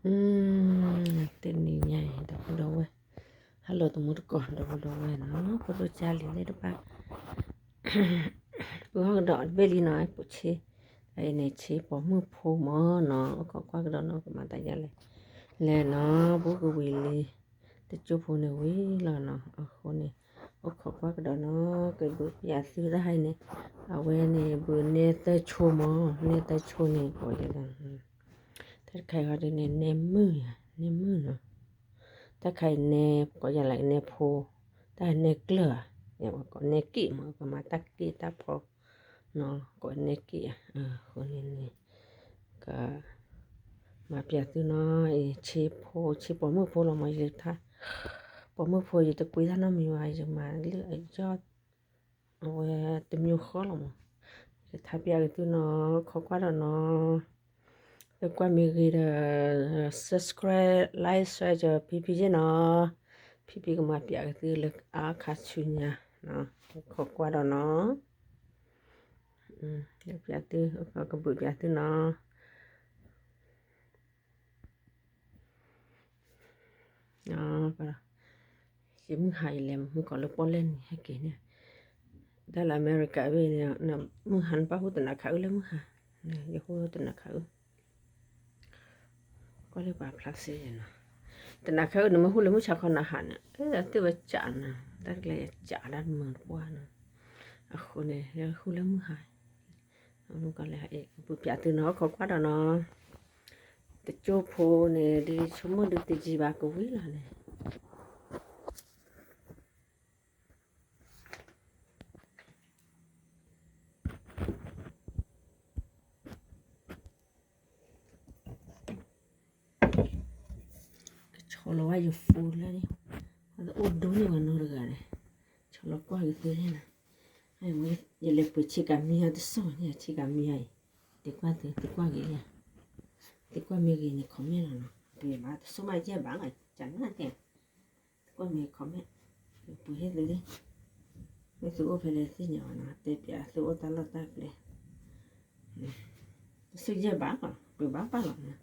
တနံၤညါအံၤ ဒီပုၢ်ဒီဝဲၢ်, hello တံၤသကိး ဒီပုၢ်ဒီဝဲၢ်နီၤ, ဖိဒိၣ်ကၢ်လံၤသ့ၣ်တဖၣ်, ပဟီၣ်ကဒီးတဘ့ၣ်လံနီၤ, ပိာ်ဆ့, အအံၤန့ၣ် ဆ့ပိာ်မုၣ်ဖိမၢ်နီၤ, အိၣ်ခိးကွၢ်ကဒီးနီၤ, ကမၤတၢ်ယါလဲၣ်, လဲၤနီၤ, ဘူးကဝံၤလံ, တကၠိဖိန့ၣ်ဝံၤလီၤနီၤ, အဃိန့ၣ် အိၣ်ခိးကွၢ်ကဒီးနီၤ, ကဘုးပျးသုတၢ်ဟါအံၤန့ၣ်, အဝဲန့ၣ် ဘုးနဲသၢဆိမၢ်, နဲသၢဆိန့ၣ် ကိးယဲၢ် တၢ်တခါအံၤဟီဒ်န့ၣ် နဲမုၢ်ဧါ, နဲမုၢ်နီၤ, တၢ်တခါအံၤနဲ ကိးယဲၢ်လၢနဲဖိ, တၢ်နဲကျၢၢ်ဧါ, ကိးနဲက့ၣ်မၢ်, ကမၤတၢ်က့ၣ်တၢ်ဖီ, ကိးနဲက့ၣ်ဧါ, အဃိန့ၣ်န့ၣ်, က မၤပျးသုနီၤ, အံၤ ဆ့ဖိ ဆ့ပိာ်မုၣ်ဖိလီၤမၢ်, ယထါ, ပိာ်မုၣ်ဖိယတကွ့တၢ်နီတမံၤဘၣ်, ယမၤလၢအယီၢ် အဝဲတမံၤဃီလီၤမၢ်, ယထါပျးက့ၤသုနီၤ, ခိးကွၢ်ဒီးနီၤ, သုကွၢ်မ့ၢ်ဂ့ၤဒီး subscribe, like, share ကဖံဖံယဲၢ်နီၤ, ဖံဖံကမၤပျးက့ၤသုလၢအါခါဆူညါ, ခိးကွၢ်ဒီးနီၤ, ပျးသု, ကဘုးပျးသုနီၤ. ယမုၢ်ဟါအံၤလဲၤမုၢ်ကီးလၢပီၣ်လဲၣ်န့ၣ် ဟဲက့ၤန့ၣ်, တၢ်လၢအမဲရကၤဘ့ၣ်န့ၣ်, မုၢ်ဟါန့ၣ် ပၢ်ဟူတနၤခးအုၣ်လၢမုၢ်ဟါ, ယဟူတနၤခးအုၣ်, ကွၢ်လၢပှၤဖျါစ့ယဲၢ်နီၤ, တနၤခးအုၣ်န့ၣ် မ့ၢ်ဟူလၢမုၢ်ဆါခီနၤဟါန့ၣ်, အသ့ၣ်ဝဲကးနၤ, တၢ်ကျဲကးဒၣ်မုၢ်ပှၢ်နီၤ, အဃိန့ၣ် ဟူလၢမုၢ်ဟါ ကလဲၤ ပျးသုနီၤ, ခိးကွၢ်ဒီးနီၤ, တကၠိဖိန့ၣ် ဒ်ဆိကမိၣ်ဒ်တယံာ်ဘၣ်ကဝံၤလီၤန့ၣ်, ကဆီလီၤဝဲယ phone လၢန့ၣ်, အိၣ်ဒိၣ်န့ၢ်ဝဲနီတဂၤန့ၣ်, ဆီလီၤကွၢ်က့ၤသုန့ၣ်နီၤ, ယလဲၤပှ့ၤဆ့ကၤမံဟါတစိၢ်န့ၣ်, ဆ့ကၤမံဟါအံၤ, သုကွၢ်သု, သုကွၢ်ဂ့ၤ, သုကွၢ်မ့ၢ်ဂ့ၤန့ၣ် comment လီၤနီၤ, ပှ့ၤဘၣ်တစိၢ်မးယဲၢ်ဘၣ်လီၤ, ကနၣ်က့ၤ, သုကွၢ်မ့ၢ် comment, ပှ့ၤဟ့ၣ်သုလံ, မ့ၢ်သုအိၣ်ဖဲလဲၣ်သ့ၣ်ညါဘၣ်နီၤ, တဲပျးသုအိၣ်တၢ်လီၢ်တၢ်ကျဲ တစိၢ်ယဲၢ်ဘၣ်လီၤ, ပှ့ၤဘၣ်ဘၣ်လီၤ,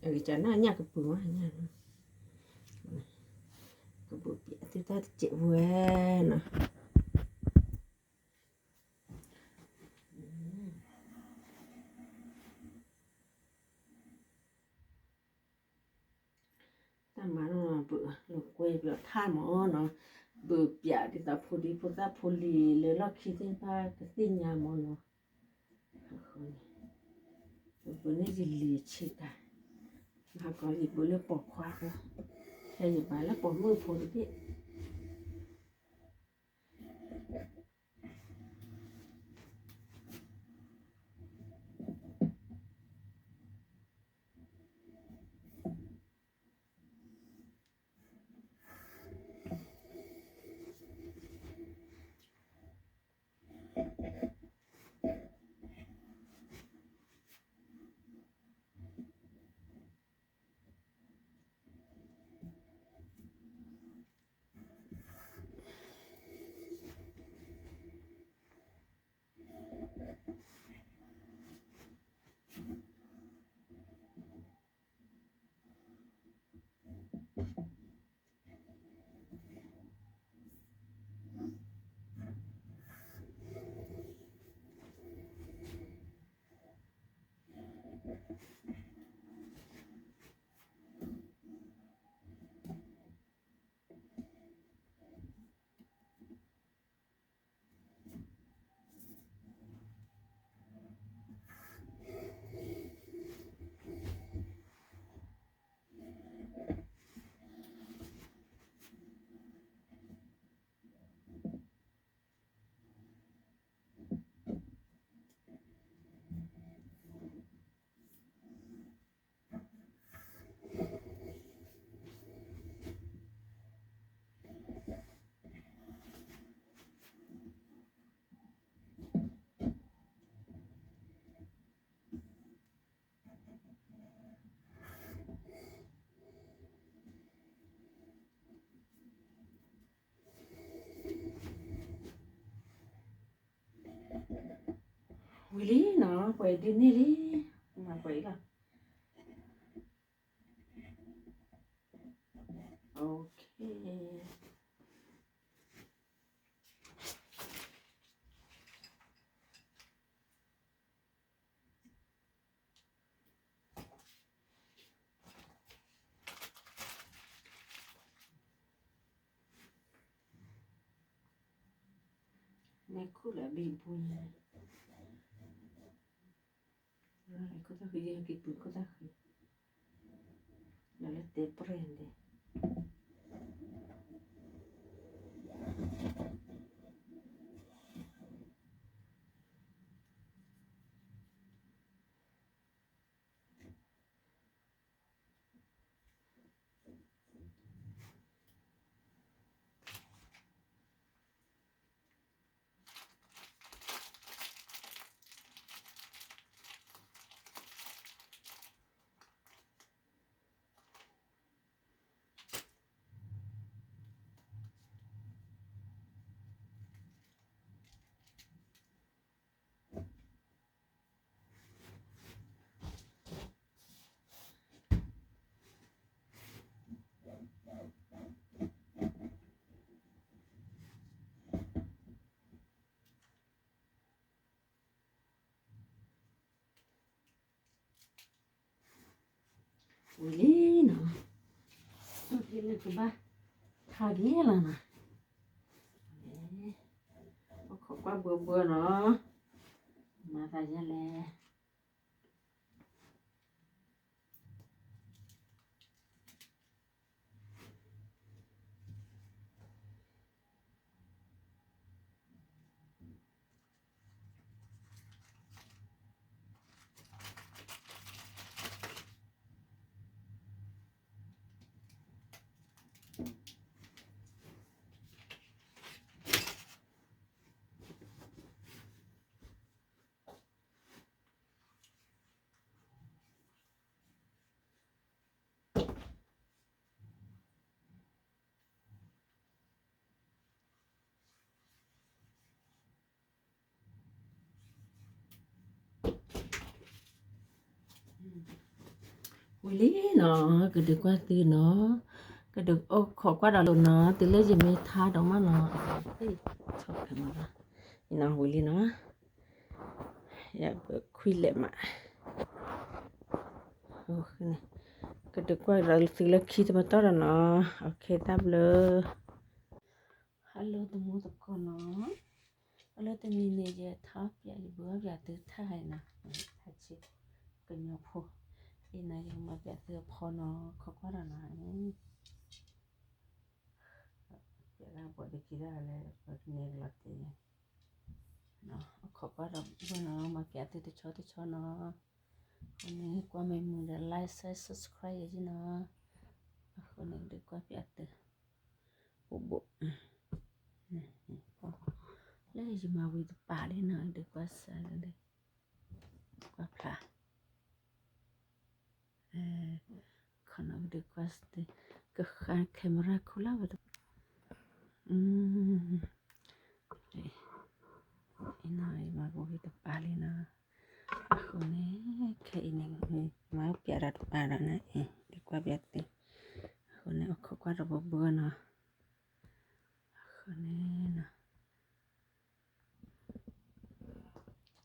အဂ့ၤကနၣ်ညၣ်ကပူၤမးညၣ်, ကပူၤပျးသုတၢ်တစဲးဝဲနီၤ. တၢ်မၤနီၤ ဘုးလိာ်ကွဲဘျီထါမၢ်နီၤ, ဘုးပျးဒ်သိးဖိဒံဖိသၣ်ဖိလံၤလၢလီၢ်ခံသ့ၣ်တဖၣ်ကသ့ၣ်ညါမၢ်နီၤ, အဃိန့ၣ် ဘုးန့ၢ်ယလံၤဆ့ကၤ, ဟါကီးယဘုးလၢပိာ်ခွါဖိ, ဖဲယဘၣ်လၢပိာ်မုၣ်ဖိတဘ့ၣ် ဝံၤလံနီၤ, ပှဲၤဒ်န့ၣ်လံ, မၤပှဲၤအံၤလီၤ. န့ၣ်ခူၣ်လၢအဘံဘူညါ, ခိၣ်သၣ်ဃံ ယဟဲက့ၤပုၢ်ခိၣ်သၣ်ဃံ, လၢလၢတဲပြဲၢ်န့ၣ် ဝံၤလံနီၤ, ကဘၣ်ထါက့ၤလီၤနီၤ, အိၣ်ခိးကွၢ်ဘှီဘှီနီၤ, မၤသးယဲလဲၣ်. ဝံၤလံနီၤ, ကဒုးကွၢ်သုနီၤ, ကဒုးအိၣ်ခိးကွၢ်ဒီးလိာ်နီၤ, တုၤလၢယမ့ၢ်ထါဒီးမးနီၤ, ဆီၣ်ဖဲမးဘၣ်, အံၤနီၤ ဝံၤလံနီၤ, ယပခွံလဲၣ်မး, ကဒုးကွၢ်ဒီးသုလၢခံတပတီၢ်ဒီးနီၤ, အ OK တၢ်ဘျုး Hello တမူသကိးနီၤ, အလၢတနံၤန့ၣ် ယထါပျး ယဘုးအီၣ်ပျးသုထါဟဲနီၤ, ထါဆံ ကညီဖိ, အံၤနီၤ ယမၤပျးသုအဖီနီၤ, ခိးကွၢ်ဒီးနီၤ, ပျးတၢ်ဘီဒုးခံတၢ်လၢ ပကန့ၢ်ကလီၤတဲာ်န့ၣ်, ခိးကွၢ်ဒီးဘၣ်နီၤ, မၤပျးသုတဆီတဆီနီၤ, အဃိန့ၣ် ကွၢ်မ့ၢ်မုာ်ဒီး like share subscribe ယၤနီၤ, အဃိန့ၣ် ဒုးကွၢ်ပျးသု ဘိးဘိး, လၢယမၤဝံၤတပာ်လံနီၤ, ဒုးကွၢ်စၢ်လၢ ကွၢ်ဖျါ, ခီနီၤ ဒုးကွၢ်စၢ်, ကဃၣ် camera ခိၣ်လၢဝဲတပာ်, အံၤနီၤ ယမၤဝံၤတပာ်လံနီၤ, အဃိန့ၣ် ခဲအံၤန့ၣ် မၤပျးဒီးတပာ်ဒီးန့ၣ် ဒုးကွၢ်ပျးသု, အဃိန့ၣ် အိၣ်ခိးကွၢ်ဒီးဘှီဘှီနီၤ, အဃိန့ၣ်နီၤ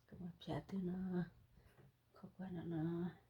ကမၤပျးသုနီၤ, ခိးကွၢ်နီၤနီၤ.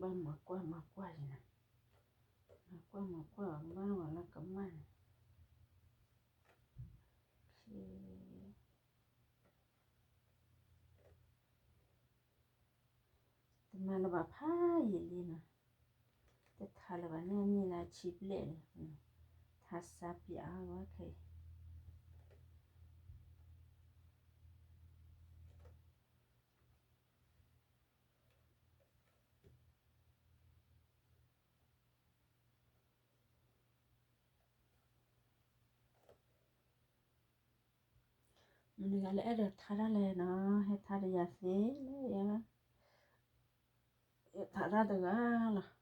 ဘၣ်မၤကွၢ်မၤကွၢ်ယၤ, မၤကွၢ်မၤကွၢ် ဘၣ်မၤလၢကမၣ်န့ၣ်, တမၤလၢၤဘၣ်ဖးယံာ်လံနီၤ, တထါလၢၤဘၣ်န့ၣ် မ့ၢ်လၢဆံဘျဲၣ်န့ၣ်, ထါစၢ်ပျးအါဝဲခဲအံၤ မနုၤဂၤလၢအဲၣ်ဒိးထါတၢ်လဲၣ်နီၤ, ဟဲထါဒီးယၤသ့လၢယၤ, သးတၢ်တဂၤလီၤ.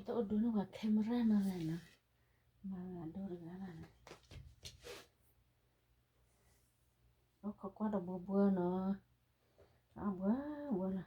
တအိၣ်ဒိးန့ၢ်ပှၤ camera နီၤလဲၣ်နီၤ, မၤဒိတဂၤလၢ်န့ၣ်, အိၣ်ခိးကွၢ်ဒီးဘှီဘှီနီၤ, အဘှီဘှီလီၤ.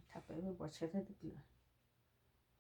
ထးပဲာ်ဝဲဘီၣ်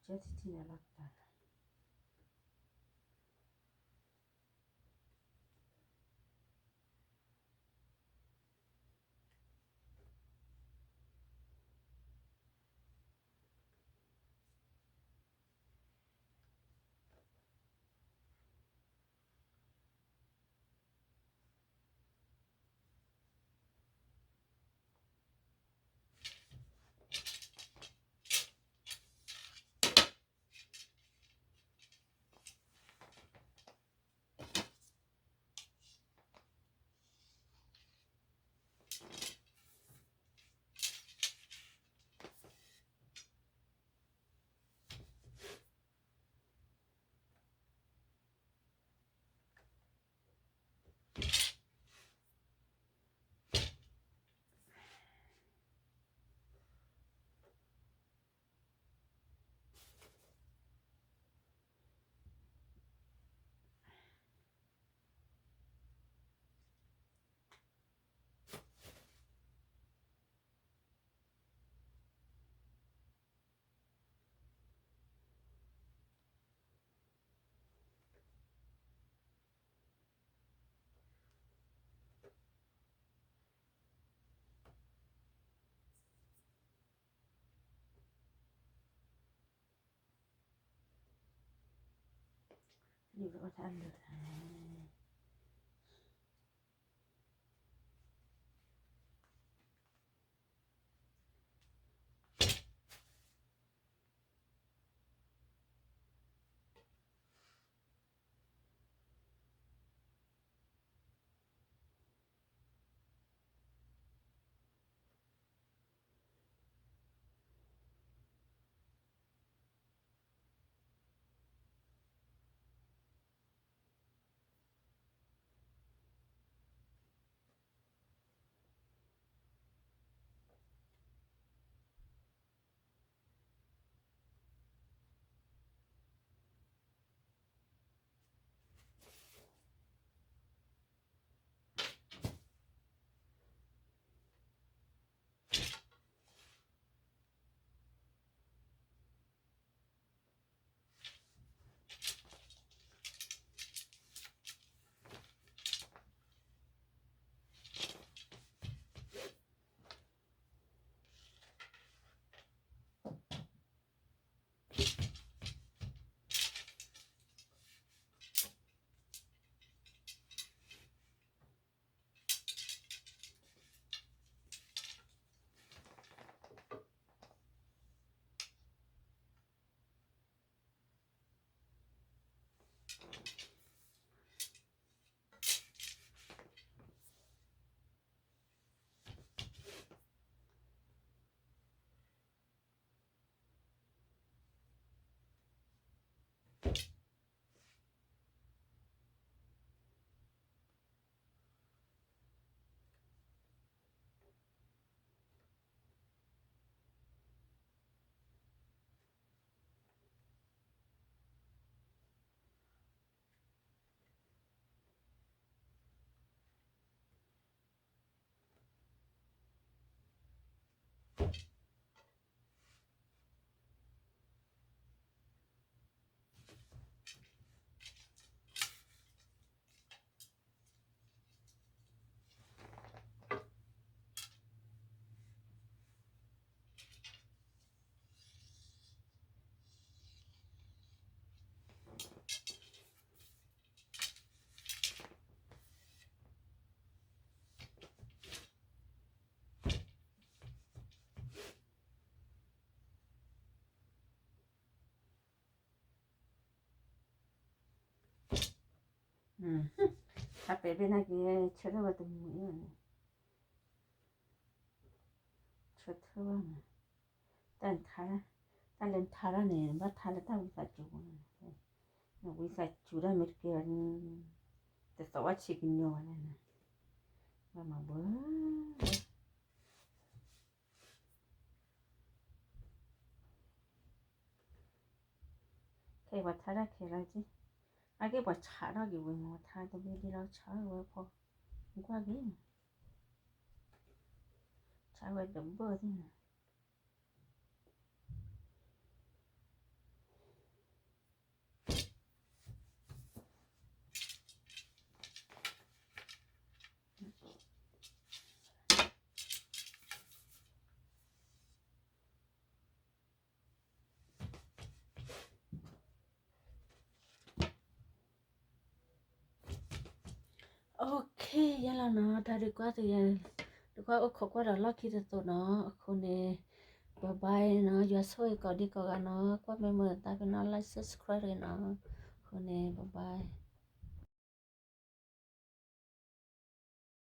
ဆၢထၢၣ်တကလုာ်, ဆၢထံထံန့ၣ်လီၤတၢ်လီၤ. ထးပဲာ်ဘ့ၣ်နာ်က့ ဆၢထၢၣ်ဝဲတမုာ်အံၤန့ၣ်, ဆၢထၢၣ်ဝဲန့ၣ်, တၢ်ထါ, တၢ်လဲၤထါတၢ်န့ၣ် ဘၣ်ထါလၢတၢ်ဝံသးစူၤန့ၣ်, နဝံသးစူၤတၢ်မ့ၢ်တကဲဘၣ်န့ၣ်, တသီၣ်ဝဲဆံးကညီၤဘၣ်န့ၣ်, ဘၣ်မၤဘၣ် ခဲပှၤထါတၢ်ခဲလၢာ်က့, အါက့ပှၤဆးထီၣ်က့ၤဝဲမ့ၢ် ထါတဘ့ၣ်ဒ်လီၤ ဆးဝဲဖီ, ကွၢ်က့ၤ, ဆးဝဲတဘၣ်သ့ၣ်န့ၣ်, ယဲလီၤနီၤ တၢ်ဒုးကွၢ်သုယဲ, ဒုးကွၢ်အိၣ်ခိးကွၢ်ဒီးလီၢ်ခံတသိးနီၤ အဃိန့ၣ် bye bye နီၤ ယွၤဆိၣ်ဂ့ၤကိးဒံကိးဂၤနီၤ ကွၢ်မ့ၢ်မုာ်သးပ့ၤနီၣ် like subscribe တဂ့ၤနီၤ အဃိန့ၣ် bye bye